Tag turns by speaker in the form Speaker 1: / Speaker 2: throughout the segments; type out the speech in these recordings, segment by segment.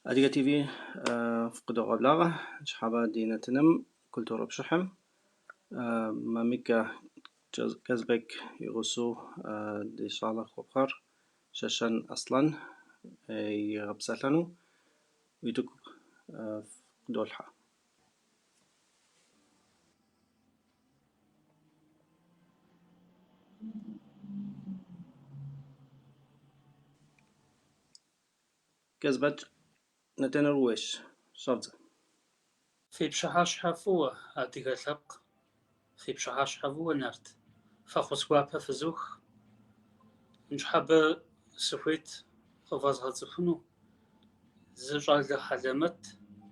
Speaker 1: Адыгэ ТВ фыкъыдогъэблагъэ ныщхьэбэ ди нэтыным «Культурэ пшыхьым». Мамыкӏэ Казбек и гъусэу ди щӏалэ хуэпхъэр Шэшэн Аслъэн игъэпсэлъэну утыку фыкъыдолъхьэ. Казбек, нэтыныр ууейщ, щӏэвдзэ.
Speaker 2: Фи пщыхьэщхьэ фӏыуэ, адыгэ лъэпкъ. Фи пщыхьэщхьэ фӏыуэ, нарт. Фӏэхъус гуапэ фызох. Ныщхьэбэ сыхуейт къывэзгъэцӏыхуну зы щӏалэ хьэлэмэт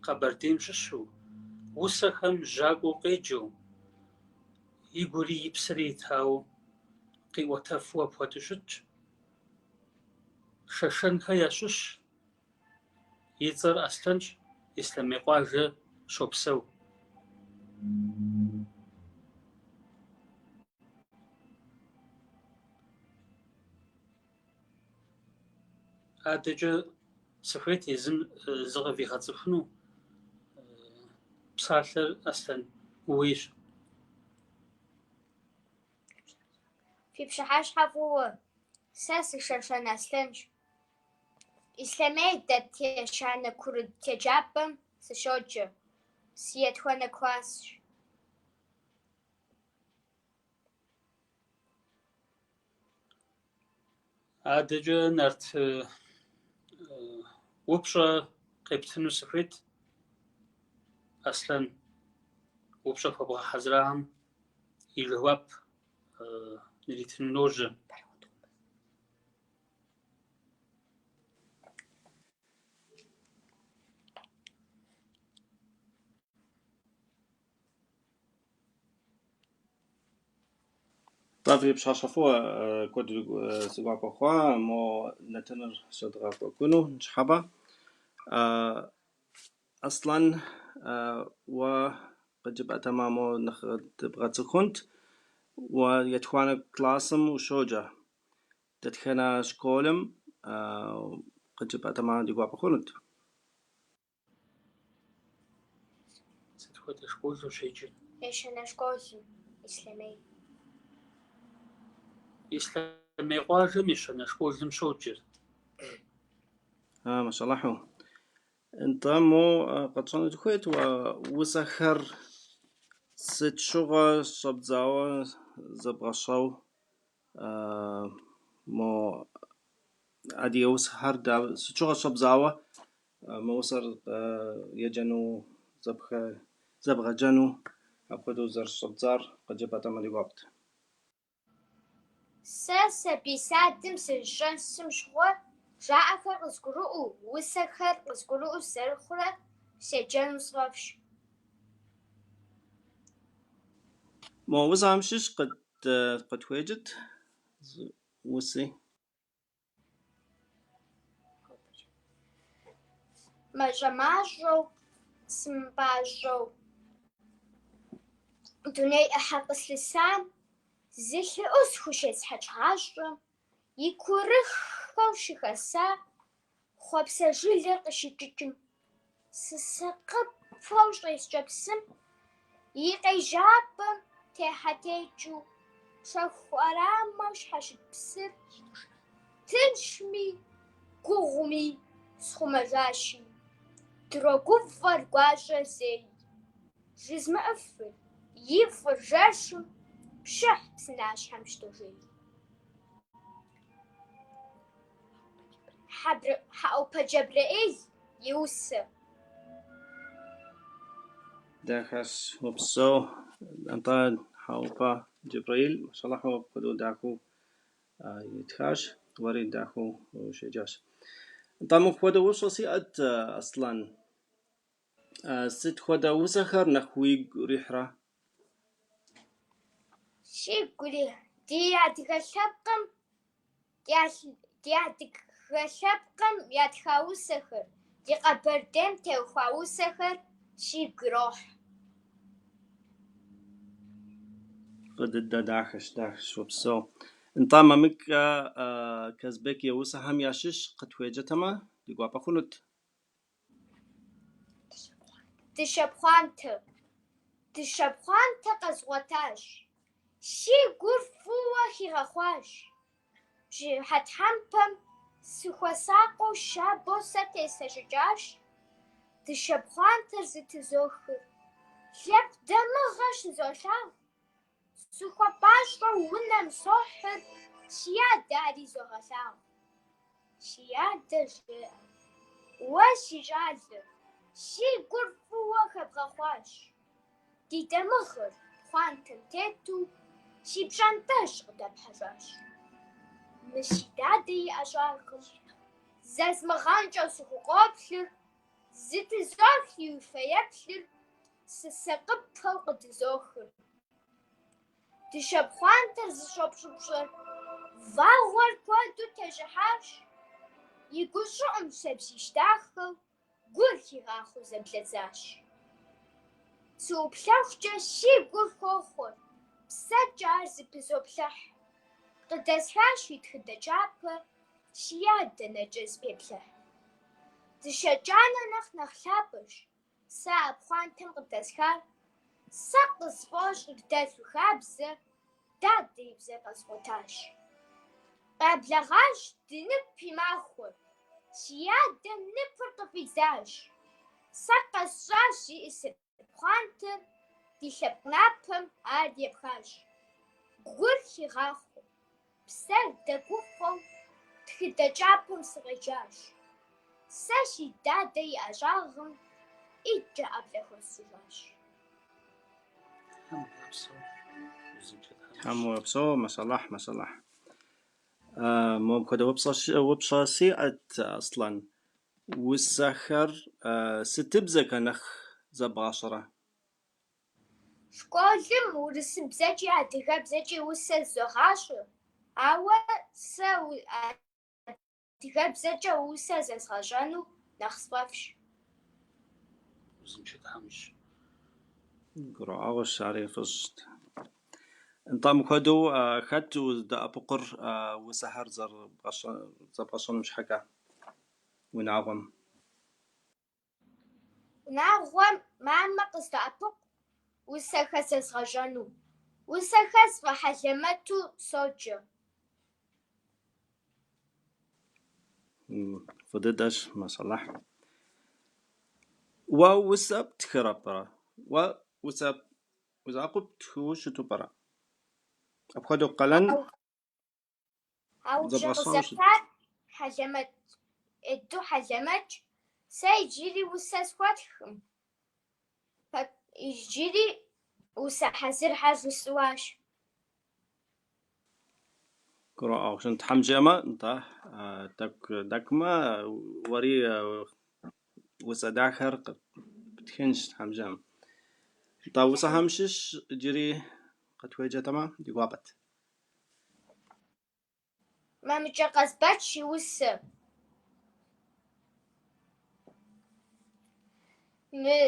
Speaker 2: Къэбэрдейм щыщу, усэхэм жьакӏуэу къеджэу, игури и псэри етауэ къиӏуэтэфу апхуэдэу щытщ. Шэшэнхэ ящыщ, и цӏэр Аслъэнщ, Ислъэмей къуажэ щопсэу. Адэкӏэ сыхуейт езым зыкъывигъэцӏыхуну. Псалъэр Аслъэн ууейщ.
Speaker 3: Фи пщыхьэщхьэ фӏыуэ. Сэ сы-Шэшэн Аслъэнщ. Ислъэмей дэт ещанэ курыт еджапӏэм сыщоджэ, сыетхуанэ классщ.
Speaker 2: Адэкӏэ, Нарт, упщӏэ къептыну сыхуейт. Аслъэн, упщӏэ хуэбгъэхьэзырахэм и жэуап нритыну ножьэ.
Speaker 1: Тӏэ, фи пщыхьэщхьэ фӏыуэ, куэду си гуапэ хъуа мо нэтыныр щедгъэкӏуэкӏыну ныщхьэбэ. Аслъэн, уэ къыджепӏатэмэ, мо нэхъ дыбгъэцӏыхунт. Уэ етхуанэ классым ущоджэ. Дэтхэнэ школым къыджепӏатэмэ, ди гуапэ хъунут.
Speaker 2: Сыт хуэдэ школ ущеджэр?
Speaker 3: Ещанэ школым, Ислъэмей.
Speaker 2: Ислъэмей къуажэм ещанэ школым щоджэр.
Speaker 1: Машаллахьу. Нтӏэ, мо къэтщӏэну дыхуейт уэ усэхэр сыт щыгъуэ щӏэбдзауэ зэбгъэщӏэу, мо адыгэ усэхэр сыт щыгъуэ щӏэбдзауэ мы усэр еджэну, зэбгъэджэну апхуэдэу зэрыщӏэбдзар къыджепӏатэмэ ди гуапэт.
Speaker 3: Сэ сабий садым сыщыщӏэсым щыгъуэ жаӏэхэр къызгурыӏуэу, усэхэр къызгурыӏуэу зэрыхъурэ седжэну сфӏэфӏщ.
Speaker 1: Мо усэхэм щыщ къытхуеджэт, зы уси.
Speaker 3: Мащӏэ-мащӏэу, сымыпӏащӏэу дуней ӏыхьэ къыслъысам, зы лъэӏу схущесхьэкӏ гъащӏэм и курыххэу щыхэса хъуэпсэ жылэр къыщикӏыкӏым, сысакъыпэу щӏескӏэ псым и къежьапӏэм техьэ-текӏыу шэху ӏэрамэу щхьэщыт псыр тыншми гугъуми схъумэжащи, дрогуфӏэр гуащӏэр зей жызмыӏэфыр, и фӏыр жэщым пшыхь псынащхьэм щыдожей. Хьэӏупэ Джэбрэӏил и усэ.
Speaker 1: Дахэщ, упсэу. Нтӏэ, Хьэӏупэ Джэбрэӏил, машаллахьу, апхуэдэу дахэу итхащ, уэри дахэу ущеджащ. Нтӏэ, мыпхуэдэ упщӏэ сиӏэт, Аслъэн. Сыт хуэдэ усэхэр нэхъ уигу ирихьрэ?
Speaker 3: Сигу ирихь ди адыгэ лъэпкъым ди адыгэ лъэпкъым ятха усэхэр, ди Къэбэрдейм теухуа усэхэр сигу ирохь.
Speaker 1: Фӏы дыдэ, дахэщ, дахэщ, упсэу. Нтӏэ, Мамыкӏэ Казбек и усэхэм ящыщ къытхуеджэтэмэ, ди гуапэ хъунут.
Speaker 3: Дыщэ пхъуантэ. Дыщэ пхъуантэ къэзгъуэтащ. Си гур фӏыуэ хигъэхъуащ. Бжьыхьэ тхьэмпэм сыхуэсакъыу щабэу сэ теслъэщӏыкӏащ. Дыщэ пхъуантэр зытызохыр. Лъэпкъ дамыгъэ щызолъагъу. Сыхуэпӏащӏэу унэм сохьыр, си адэ ар изогъэлъагъу. Си адэ жеӏэ: Уэ, си щӏалэ, си гур фӏыуэ хэбгъэхъуащ. Ди дамыгъэр пхъуантэм тету си пщӏантӏэжь къыдэпхьэлӏащ. Мы си дадэ и ӏэщӏагъэм зэзмыгъэнщӏэу сыхукъуоплъыр, зытызохри уи фэеплъыр сысакъыпэу къыдызохыр. Дыщэ пхъуантэр зыщӏэпщӏыпщӏэр вагъуэр куэду тещӏыхьащ, и гущӏыӏум шабзищ дахэу гур хигъахъуэу зэблэдзащ. Сыӏуплъэхукӏэ си гур хохъуэр, псэкӏэ ар зыпызоплъыхь. Къыдэсхащ и тхыдэ кӏапэ, си адэ нэкӏэ зыпеплъыхь. Дыщэ кӏанэ нэхъ нэхъ лъапӏэщ сэ а пхъуантэм къыдэсхар. Сэ къысфӏощӏыр дэлъу хабзэ, дадэ и бзэр къэзгъуэтащ. Къэблэгъащ ди нып и махуэр, си адэм ныпыр къыфӏидзащ. Сэ къэсщӏащ зиӏысыр пхъуантэр, ди лъэпкъ напэм ар епхащ. Гур хигъахъуэу, псэр дэгуфӏэу тхыдэ кӏапэм сыкъеджащ. Сэ си дадэ и ӏэщӏагъэм ӏитӏкӏэ ӏэплӏэ хуэсщӏыжащ.
Speaker 2: Тхьэм уигъэпсэу, узыншэ Тхьэм
Speaker 1: Тхьэм
Speaker 2: уищӏ.
Speaker 1: уигъэпсэу, мэшаллахь, мэшаллахь. Мопхуэдэ упщӏэ сиӏэт, Аслъэн. Усэхэр сытыбзэкӏэ нэхъ зэбгъащӏэрэ?
Speaker 3: Школым урысыбзэкӏи адыгэбзэкӏи усэ зызогъащӏэ, ауэ сэ адыгэбзэкӏэ усэ зэзгъэщӏэну нэхъ сфӏэфӏщ.
Speaker 2: Узыншэ Тхьэм уищӏ.
Speaker 1: Гурыӏуэгъуэщ, ари фӏыщ. Нтӏэ, мыпхуэдэу хэт узыдэӏэпыкъур усэхэр зэбгъэщӏэным щхьэкӏэ унагъуэм?
Speaker 3: Унагъуэм мамэ къыздоӏэпыкъу усэхэр зэзгъэщӏэну. Усэхэр сфӏэхьэлэмэту соджэ.
Speaker 1: Фӏы дыдэщ, мэшаллахь. Уэ усэ птхырэ пӏэрэ? Уэ усэ уи закъуэу птхыуэ щыту пӏэрэ? Апхуэдэу къалэн
Speaker 3: А упщӏэ
Speaker 1: зэбгъэщӏауэ щыт.
Speaker 3: къызэптар хьэлэмэт, ӏей дыдэу хьэлэмэтщ. Сэ иджыри усэ схуэтхкъым. Иджыри усэ хьэзырхэр жысӏэуащ.
Speaker 1: Гурыӏуэгъуэщ. Тхьэм жиӏэмэ, нтӏэ, тӏэкӏу дэкӏмэ, уэри усэ дахэр птхынщ, Тхьэм жиӏэм. Нтӏэ, усэхэм щыщ иджыри къытхуеджэтэмэ, ди гуапэт.
Speaker 3: Мамыкӏэ Къазбэч и усэ. Мы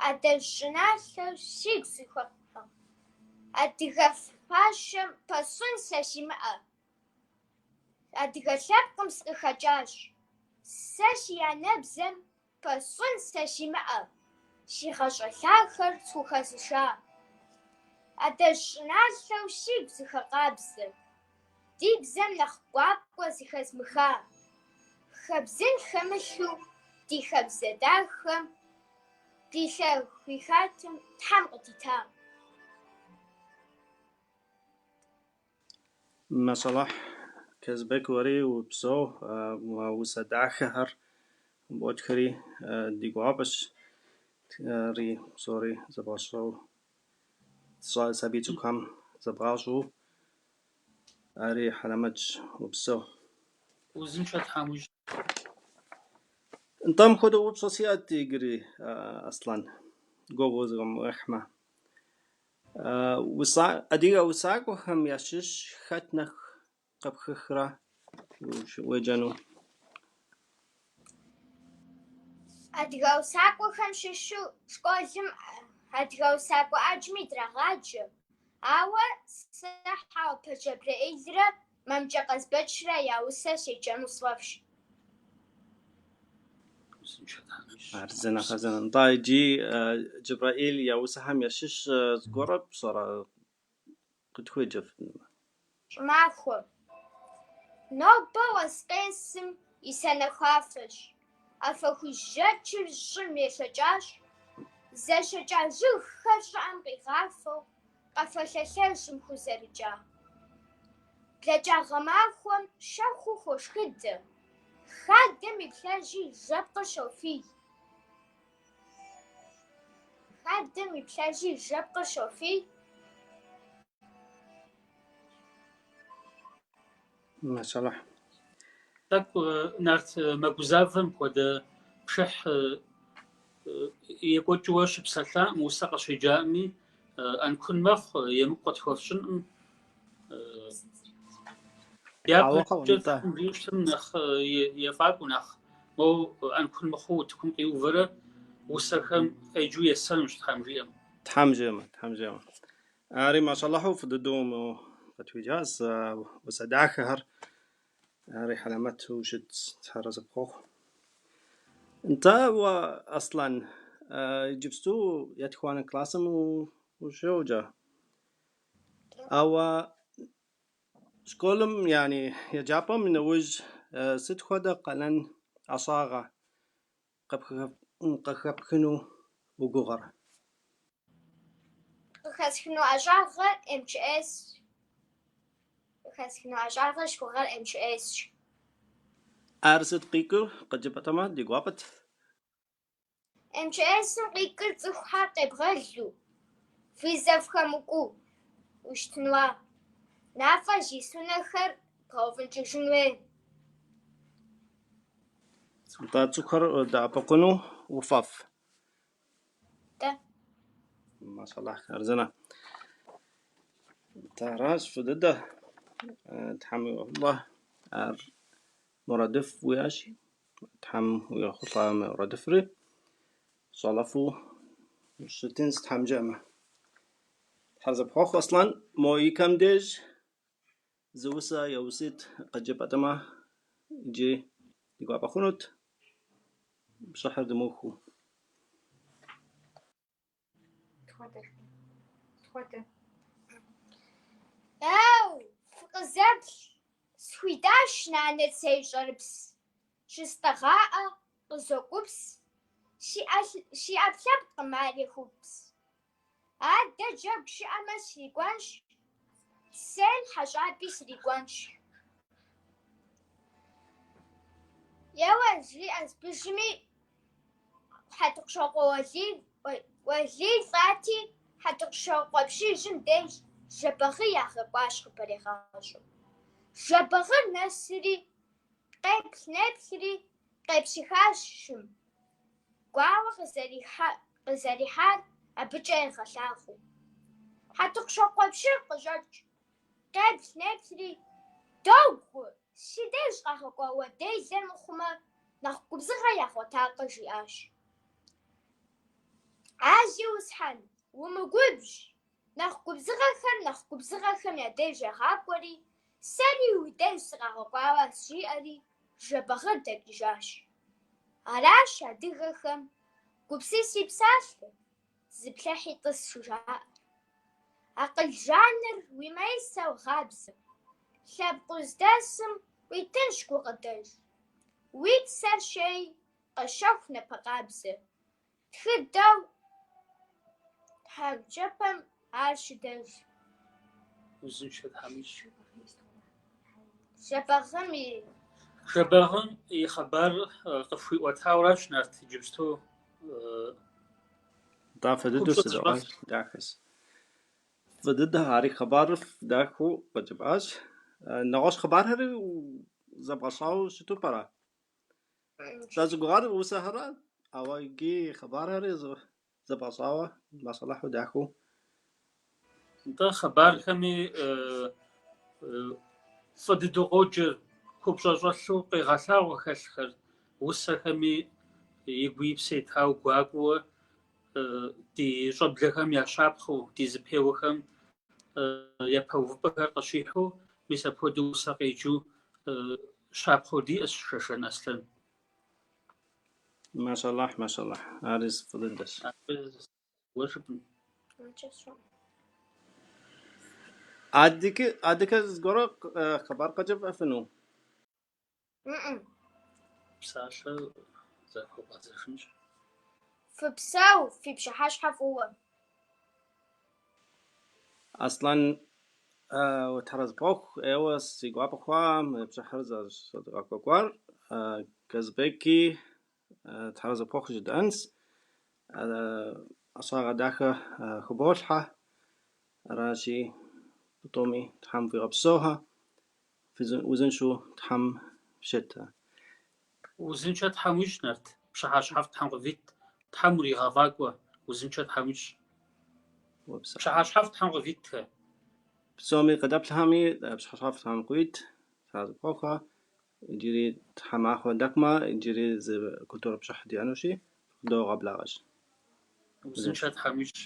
Speaker 3: адэжь щӏыналъэу сигу зыхуэ- Адыгэ фащэм пэсщӏын сэ симыӏэ. Адыгэ лъэпкъым сыкъыхэкӏащ. Сэ си анэбзэм пэсщӏын сэ симыӏэ. Си гъащӏэ лъахэр схухэзыша. Адэжь щӏыналъэу сигу зыхэкъабзэ. Ди бзэм нэхъ гуакӏуэ зыхэзмыха. Хэбзын хэмылъу ди хабзэ дахэм ди лъэхуихатэм Тхьэм къыдита.
Speaker 1: Мэшаллахь, Казбек, уэри упсэу, усэ дахэхэр ботхри ди гуапэщ. Ари псори зэбгъэщӏэу, сабий цӏыкӏухэм зэбгъащӏэу, ари хьэлэмэтщ, упсэу.
Speaker 2: Узыншэ Тхьэм уищӏ.
Speaker 1: Нтӏэ, мыпхуэдэу упщӏэ сиӏэт иджыри, Аслъэн, гугъу узыгъэмыхьмэ. Адыгэ усакӏуэхэм ящыщ хэт нэхъ къыпхихрэ уеджэну?
Speaker 3: Адыгэ усакӏуэхэм щыщу школым адыгэ усакӏуэ ӏэджми драгъаджэ, ауэ сэ Хьэӏупэ Джэбрэӏилрэ Мамыкӏэ Къазбэчрэ я усэ седжэну сфӏэфӏщ.
Speaker 2: Узыншэ Тхьэм ищӏ.
Speaker 1: Хъарзынэ, хъарзынэ. Нтӏэ, иджы Джэбрэӏил я усэхэм ящыщ зыгуэрэ пщӏэрэ къытхуеджэфынумэ?
Speaker 3: Щӏымахуэ. Нобэ уэс къесым и санэхуафэщ. Афэ хужь жьэчыр щӏым ешэкӏащ. Зэщэкӏа жыгхэр щӏыӏэм къигъафэу къафэлъэлъэжым хузэрыкӏа. Блэкӏа гъэмахуэм щэхуу хуошхыдэ. Хадэм иплъэжи жэпкъыр щофий. Хадэм иплъэжи жэпкъыр щофий.
Speaker 1: Машаллахь.
Speaker 2: Тӏэкӏу Нарт мэгузавэ мыпхуэдэ пшыхь екӏуэкӏыуэ щыпсэлъаӏым, усэ къыщеджаӏыми, ӏэнкун мэхъу, емыкӏу къытхуэфщӏынкъым.
Speaker 1: Ауэ хъуэу,
Speaker 2: Япэкӏэ
Speaker 1: нтӏэ.
Speaker 2: цӏыхум жиӏэу щытым нэхъ ефӏакӏуэу, нэхъ моуэ ӏэнкун мыхъуу утыкум къиувэрэ усэхэм къеджэу есэнущ, Тхьэм жиӏэм.
Speaker 1: Тхьэм жиӏэмэ, Тхьэм жиӏэмэ. Ари машаллахьу фӏы дыдэу мо къытхуеджащ усэ дахэхэр. Ари хьэлэмэту щытщ, Тхьэр арэзы пхухъу. Нтӏэ, уэ, Аслъэн, иджыпсту етхуанэ классым ущоджэ. Ауэ школым, яни еджапӏэм нэужь сыт хуэдэ къалэн ӏэщӏагъэ къыхэпхыну угугъэрэ?
Speaker 3: Къыхэсхыну ӏэщӏагъэр МЧС. Къыхэсхыну ӏэщӏагъэр сызыгугъэр МЧС-щ.
Speaker 1: Ар сыт къикӏыу къыджепӏэтэмэ, ди гуапэт.
Speaker 3: МЧС-м къикӏыр цӏыхухэр къебгъэлу, фызэфхэмыкӏуу ущытынуа. Мафӏэ зис унэхэр бгъэуфӏынкӏыжын хуей.
Speaker 1: Нтӏэ, цӏыхухэр дэӏэпыкъуну уфӏэфӏ?
Speaker 3: Нтӏэ.
Speaker 1: Машаллахь, хъарзынэ. Нтӏэ, аращ, фӏы дыдэ. Тхьэм уигъэхъулӏэ. Ар мурадыфӏ уиӏэщи, Тхьэм уигъэхъулӏэ мурадыфӏри. Щӏалэфӏу ущытынщ, Тхьэм жиӏэмэ. Тхьэр арэзы пхухъу, Аслъэн, мо икӏэм деж зы усэ е уситӏ къыджепӏэтэмэ, иджы ди гуапэ хъунут, пшыхьыр дымыухыу.
Speaker 3: Еу, фыкъызэплъ, схуидащ нанэ цей щӏэрыпс. Щыстӏэгъаӏэ, къызокӏупс, си ӏэпкълъэпкъым ар ехупс. Адэ джэгу щыӏэмэ срикӏуэнщ, цейм хьэщӏапӏи срикӏуэнщ. Еуэ, жиӏэщ быжьми, Хьэтӏохъущокъуэ Уэлий лӏати, Хьэтӏохъущокъуэ пщыжьым деж Жэбагъы ягъэкӏуащ хъыбарегъащӏэу. Жэбагъыр нэсри, къеплъ-неплъри, къепсыхащ шым, гуауэ къызэрихьар абыкӏэ игъэлъагъуэу. Хьэтӏохъущокъуэ пщыр къыщӏокӏ, къеплъ-неплъри, догуэ, си деж къагъэкӏуа уэ делэр мыхъумэ, нэхъ губзыгъэ ягъуэтакъэ, жиӏащ. А зиусхьэн, умыгубжь, нэхъ губзыгъэхэр нэхъ губзыгъэхэм я деж ягъакӏуэри, сэри уи деж сыкъагъэкӏуауэ жиӏэри, Жэбагъыр дэкӏыжащ. Аращ адыгэхэм гупсыси псалъэ, зыплъыхьи тӏыс щӏыжаӏэр. Акъыл жаныр уи маисэу гъабзэ, лъэпкъ уздэсым къуитынщ гукъыдэж. Уи псэр щей, къэщэху напэ къабзэ, тхыдэу тхьэмчэпэм ар щыдэж.
Speaker 2: Узыншэ Тхьэм ищӏ.
Speaker 3: Жэбагъым и
Speaker 2: Жэбагъым и хъыбар къыфхуиӏуэтауращ Нарт иджыпсту.
Speaker 1: Нтӏэ, фӏы дыдэу
Speaker 2: Купщӏэ
Speaker 1: седэӏуащ,
Speaker 2: зыщӏэлъ.
Speaker 1: дахэщ. Фӏы дыдэ, ари хъыбарыфӏ дахэу къыджепӏащ. Нэгъуэщӏ хъыбархэри зэбгъэщӏауэ щыту пӏэрэ? Сэ сызыгугъар усэхэра, ауэ иджы хъыбархэри зэбгъэщӏауэ, машаллахьу дахэу.
Speaker 2: Нтӏэ, хъыбархэми фӏы дыдэу къоджэр, купщӏэ щӏэлъу къегъэлъагъуэ хэлъхэр, усэхэми игу и псэ етауэ гуакӏуэуэ ди щӏэблэхэм я щапхъэу, ди зэпеуэхэм япэ увыпӏэхэр къыщихьу, мис апхуэдэу усэ къеджэу щапхъэу диӏэщ Шэшэн Аслъэн.
Speaker 1: Машаллахь, машаллахь. Ари фӏы дыдэщ.
Speaker 2: Абы уэ жыпӏэн.
Speaker 3: Адэкӏэ сщӏэкъым.
Speaker 1: Адэкӏэ, адэкӏэ зыгуэрэ хъыбар къыджепӏэфыну?
Speaker 3: М-м.
Speaker 2: Псалъэ зэхуэбгъэзэжынщ.
Speaker 3: Фыпсэу, фи пщыхьэщхьэ фӏыуэ.
Speaker 1: Аслъэн, Тхьэр арэзы пхухъу, ӏейуэ си гуапэ хъуа мы пшыхьыр зэрыщедгъэкӏуэкӏуар. Казбеки Тхьэр арэзы пхухъу жытӏэнщ. ӏэщӏагъэ дахэ хыболъхьэ. Аращи, тӏуми Тхьэм фигъэпсэухэ, узыншэу Тхьэм фщит.
Speaker 2: Узыншэ Тхьэм уищӏ, Нарт. Пщыхьэщхьэфӏ Тхьэм къывит. Тхьэм уригъэфӏакӏуэ, узыншэ Тхьэм уищӏ.
Speaker 1: Упсэу.
Speaker 2: Пщыхьэщхьэфӏ Тхьэм къывитхэ.
Speaker 1: Псоми къыдэплъхэми пщыхьэщхьэфӏ Тхьэм къуит, Тхьэр арэзы пхухъухэ. Иджыри тхьэмахуэ дэкӏмэ, иджыри зы культурэ пшыхь диӏэнущи, фыкъыдогъэблагъэщ.
Speaker 2: Узыншэ Тхьэм уищӏ.